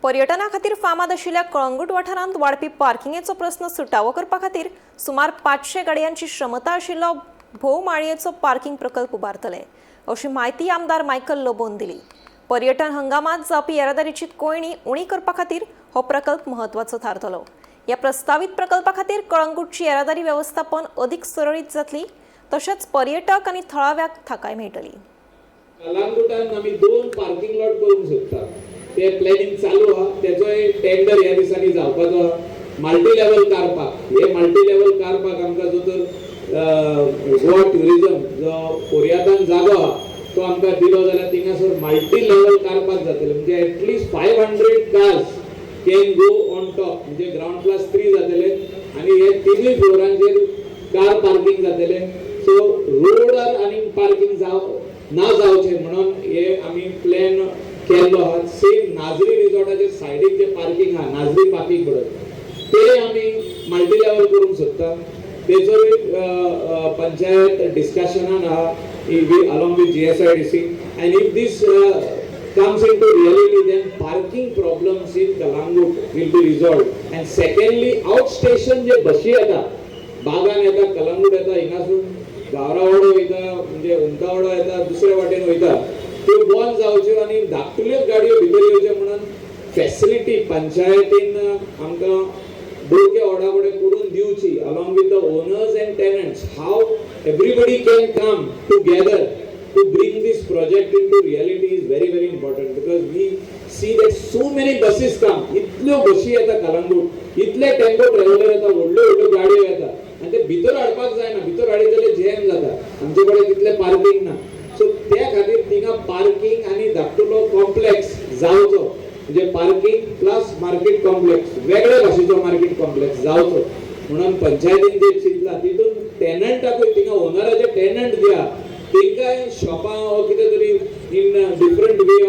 पर्यटना खातीर फामाद आशिल्ल्या कळंगूट वाठारांत वाडपी पार्किंगेचो प्रस्न सुटावो करपा खातीर सुमार 500 गाडयांची क्षमता आशिल्लो भोव माळयेचो पार्किंग प्रकल्प उबारतले, अशी म्हायती आमदार मायकल लोबोन दिली. पर्यटन हंगामात जावपी येरादारीची कोंयडी उणी करपा खातीर हो प्रकल्प म्हत्वाचो थारतलो. ह्या प्रस्तावीत प्रकल्पा खातीर कळंगूटची येरादारी वेवस्थापन अदीक सुरळीत जातली, तशेंच पर्यटक आनी थळाव्याक थाकाय मेळटली. कलांगुटान आमी दोन पार्किंग लॉट करूंक सोदता. ते प्लॅनिंग चालू आहा. तेजोय टेंडर ह्या दिसांनी जावपाचो आहा. मल्टी लेवल कार पार्क, हे मल्टी लेवल कार पार्क आमकां जो तर गोवा ट्युरिजम जो कोरियातान जागो आहा, तो आमकां दिलो जाल्यार थिंगासर मल्टी लेवल कार पार्क जातले. म्हणजे at least 500 cars can go on top. म्हणजे ग्रावंड प्लस थ्री जातले आनी हे तिनूय फ्लोरांचेर कार पार्किंग जातले. सो रोडार आनी पार्किंग जाव ना जावचें म्हणून हे आमी प्लॅन केल्लो आहा. सेम नाजरी रिजॉर्टाचे सायडीक जे पार्किंग आहा, नाजरी पार्किंग म्हणून, ते आमी मल्टी लेवल करूंक सोदता. तेजोरूय पंचायत डिस्कशनान आहा along with GSIDC, and if this comes into reality, then parking problems in Kalangut will be resolved. And secondly, outstation जे बशी येता, बागान येता, कलंगूट येता, हिंगासून गावरावाडो वयता, म्हणजे उमतावाडो येता, दुसऱ्या वाटेन वयता, त्यो बंद जावच्यो आनी धाकटुल्योच गाडयो भितर येवच्यो म्हणून फॅसिलिटी पंचायतीन आमकां बोडके वॉर्डा कडेन करून दिवची, along with the owners and tenants. How everybody can come together to bring this project into reality is very, very important, because we see that so many buses come. इतल्यो बशी येता कलंगूट, इतले टेम्पो ट्रॅव्हलर येता, व्हडल्यो व्हडल्यो गाडयो येता आनी ते भितर हाडपाक जायना. भितर हाडीत जाल्यार जॅम जाता. आमचे कडेन तितलें पार्किंग ना. सो त्या खातीर थिंगा पार्किंग आनी धाकटुलो कॉम्प्लेक्स जावचो, म्हणजे पार्किंग प्लस मार्केट कॉम्प्लेक्स, वेगळे भाशेचो मार्केट कॉम्प्लेक्स जावचो म्हणून पंचायतीन जे चिंतला, तितून टेनंटाकूय, थिंगा ओनराचे टेनंट दिया, तेंकांय शॉपां वा कितें तरी in different way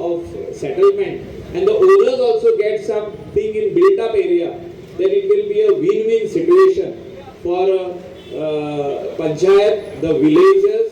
of settlement, and the owners also get something in built up area, then it will be a win-win situation for panchayat, the villagers.